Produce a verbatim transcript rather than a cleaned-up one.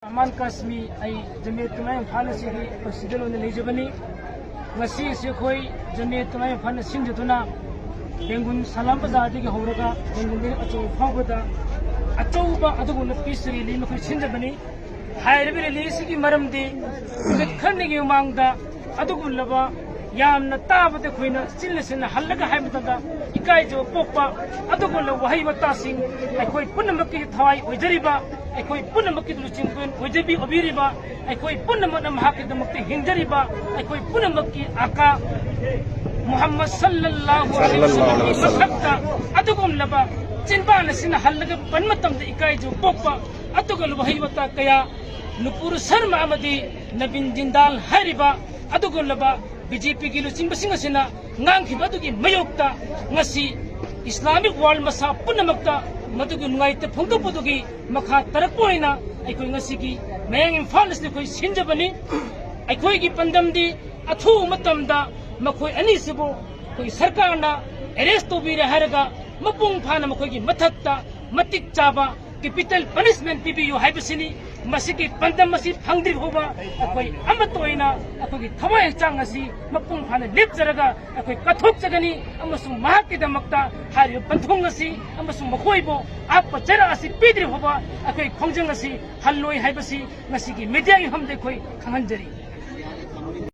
ꯑꯃꯥꯟ ꯀꯥꯁꯃꯤ, ꯑꯩ ꯖꯃꯤꯌꯠ ꯇꯨꯃꯥꯏ ꯏꯝꯐꯥꯜ ꯑꯁꯤꯒꯤ ꯄ꯭ꯔꯁꯤꯗꯦꯟ ꯑꯣꯏꯅ ꯂꯩꯖꯕꯅꯤ꯫ ꯉꯁꯤ ꯑꯁꯤ ꯑꯩꯈꯣꯏ ꯖꯃꯤꯌꯠ ꯇꯨꯃꯥꯏ ꯏꯝꯐꯥꯜꯅ ꯁꯤꯟꯖꯗꯨꯅ ꯕꯦꯡꯒꯨꯟ ꯁꯂꯥꯝ ꯕꯖꯥꯔꯗꯒꯤ ꯍꯧꯔꯒ ꯕꯦꯡꯒꯨꯟꯗꯒꯤ ꯑꯆꯧꯕ ꯐꯥꯎꯕꯗ ꯑꯆꯧꯕ ꯑꯗꯨꯒꯨꯝꯕ ꯄꯤꯁ ꯔꯦꯂꯤ ꯑꯃ ꯑꯩꯈꯣꯏ ꯁꯤꯟꯖꯕꯅꯤ꯫ ꯍꯥꯏꯔꯤꯕ ꯔꯦꯂꯤ ꯑꯁꯤꯒꯤ ꯃꯔꯝꯗꯤ ꯅꯨꯃꯤꯠ ꯈꯔꯅꯤꯒꯤ ꯃꯃꯥꯡꯗ ꯑꯗꯨꯒꯨꯝꯂꯕ ꯌꯥꯝꯅ ꯇꯥꯕꯗ ꯑꯩꯈꯣꯏꯅ ꯆꯤꯟꯅ ꯆꯤꯟꯅ ꯍꯜꯂꯒ ꯍꯥꯏꯕ ꯃꯇꯝꯗ ꯏꯀꯥꯏꯖꯕ ꯄꯣꯛꯄ ꯑꯗꯨꯒꯨꯝꯂꯕ ꯋꯥꯍꯩ ꯋꯥꯇꯥꯁꯤꯡ ꯑꯩꯈꯣꯏ ꯄꯨꯝꯅꯃꯛꯀꯤ ꯊꯋꯥꯏ ꯑꯣꯏꯖꯔꯤꯕ, ꯑꯩꯈꯣꯏ ꯄꯨꯝꯅꯃꯛꯀꯤ ꯂꯨꯆꯤꯡꯄꯨꯔꯦꯟ ꯑꯣꯏꯖꯕꯤ ꯑꯣꯏꯕꯤꯔꯤꯕ, ꯑꯩꯈꯣꯏ ꯄꯨꯝꯅꯃꯛꯅ ꯃꯍꯥꯛꯀꯤꯗꯃꯛꯇ ꯍꯤꯡꯖꯔꯤꯕ, ꯑꯩꯈꯣꯏ ꯄꯨꯝꯅꯃꯛꯀꯤ ꯑꯀꯥ ꯃꯨꯍꯝꯃꯗ ꯁꯜꯂꯜꯂꯥꯍꯨ ꯑꯂꯩꯍꯤ ꯁꯜꯂꯜꯂꯥꯍꯨ ꯑꯂꯩꯍꯤ ꯋꯁꯜꯂꯝꯒꯤ ꯋꯁꯜꯂꯝ꯫ ꯃꯊꯛꯇ ꯑꯗꯨꯒꯨꯝꯂꯕ ꯆꯤꯟꯕꯥꯟ ꯑꯁꯤꯅ ꯍꯜꯂꯒ ꯄꯟ ꯃꯇꯝꯗ ꯏꯀꯥꯏꯖꯕ ꯄꯣꯛꯄ ꯑꯗꯨꯒꯨꯝꯂꯕ ꯋꯥꯍꯩ ꯋꯥꯇꯥ ꯀꯌꯥ ꯅꯨꯄꯨꯔ ꯁꯔꯃ ꯑꯃꯗꯤ ꯅꯕꯤꯟ ꯖꯤꯟꯗꯥꯜ ꯍꯥꯏꯔꯤꯕ ꯑꯗꯨꯒꯨꯝꯂꯕ ꯕꯤ ꯖꯦ ꯄꯤꯒꯤ ꯂꯨꯆꯤꯡꯕꯁꯤꯡ ꯑꯁꯤꯅ ꯉꯥꯡꯈꯤꯕ ꯑꯗꯨꯒꯤ ꯃꯥꯌꯣꯛꯇ ꯉꯁꯤ ꯏꯁꯂꯥꯃꯤꯛ ꯋꯥꯔꯜ ꯃꯁꯥ ꯄꯨꯝꯅꯃꯛꯇ ꯃꯗꯨꯒꯤ ꯅꯨꯡꯉꯥꯏꯇ ꯐꯣꯡꯗꯣꯛꯄꯗꯨꯒꯤ ꯃꯈꯥ ꯇꯥꯔꯛꯄ ꯑꯣꯏꯅ ꯑꯩꯈꯣꯏ ꯉꯁꯤꯒꯤ ꯃꯌꯥꯡ ꯏꯝꯐꯥꯜ ꯑꯁꯤꯗ ꯑꯩꯈꯣꯏ ꯁꯤꯟꯖꯕꯅꯤ꯫ ꯑꯩꯈꯣꯏꯒꯤ ꯄꯥꯟꯗꯝꯗꯤ ꯑꯊꯨꯕ ꯃꯇꯝꯗ ꯃꯈꯣꯏ ꯑꯅꯤꯁꯤꯕꯨ ꯑꯩꯈꯣꯏ ꯁꯔꯀꯥꯔꯅ ꯑꯦꯔꯦꯁ ꯇꯧꯕꯤꯔꯦ ꯍꯥꯏꯔꯒ ꯃꯄꯨꯡ ꯐꯥꯅ ꯃꯈꯣꯏꯒꯤ ꯃꯊꯛꯇ ꯃꯇꯤꯛ ꯆꯥꯕ ꯀꯦꯄꯤꯇꯦꯜ ꯄꯅꯤꯁꯃꯦꯟ ꯄꯤꯕꯤꯌꯨ ꯍꯥꯏꯕꯁꯤꯅꯤ꯫ ꯃꯁꯤꯒꯤ ꯄꯥꯟꯗꯝ ꯑꯁꯤ ꯐꯪꯗ꯭ꯔꯤ ꯐꯥꯎꯕ ꯑꯩꯈꯣꯏ ꯑꯃꯠꯇ ꯑꯣꯏꯅ ꯑꯩꯈꯣꯏꯒꯤ ꯊꯋꯥꯏ ꯍꯛꯆꯥꯡ ꯑꯁꯤ ꯃꯄꯨꯡ ꯐꯥꯅ ꯂꯦꯞꯆꯔꯒ ꯑꯩꯈꯣꯏ ꯀꯠꯊꯣꯛꯆꯒꯅꯤ ꯑꯃꯁꯨꯡ ꯃꯍꯥꯛꯀꯤꯗꯃꯛꯇ ꯍꯥꯏꯔꯤꯕ ꯄꯟꯊꯨꯡ ꯑꯁꯤ ꯑꯃꯁꯨꯡ ꯃꯈꯣꯏꯕꯨ ꯑꯍꯥꯞꯄ ꯆꯩꯔꯥꯛ ꯑꯁꯤ ꯄꯤꯗ꯭ꯔꯤ ꯐꯥꯎꯕ ꯑꯩꯈꯣꯏ ꯈꯣꯡꯖꯪ ꯑꯁꯤ ꯍꯜꯂꯣꯏ ꯍꯥꯏꯕꯁꯤ ꯉꯁꯤꯒꯤ ꯃꯤꯗꯤꯌꯥꯒꯤ ꯃꯐꯝꯗ ꯑꯩꯈꯣꯏ ꯈꯪꯍꯟꯖꯔꯤ꯫